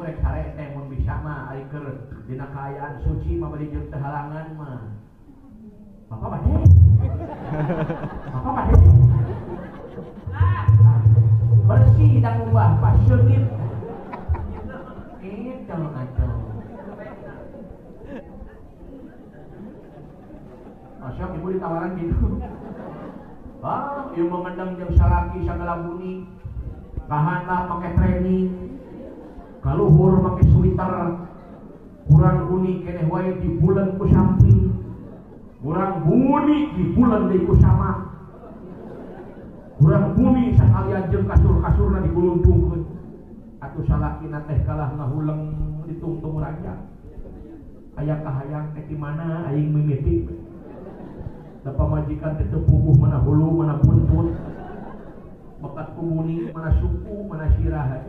Ibu rek sare teh mun bisa mah ari keur dina kaayaan suci mah bari jeung teu halangan mah. Bapak bade. Bapak bade. Bersih dan ubah pas seungit. Itu atuh. Masya ibu ditawaran gitu. Ah, ieu mengendang jeung salaki sagala buni. Kahandap make training. Kaluhur make sweater. Kurang buni keneh wae dibulen ku samping. Kurang buni dibulen deui ku sama. Kurang buni sakalian jeung kasur-kasurna diguluntungkeun. Atuh salakina teh kalah ngahuleng ditungtung raja. Aya kahayang teh di mana aing mimiti. Da pamajikan teh teu puguh mana hulu mana buntut. Bakat ku buni mana suku mana sirah.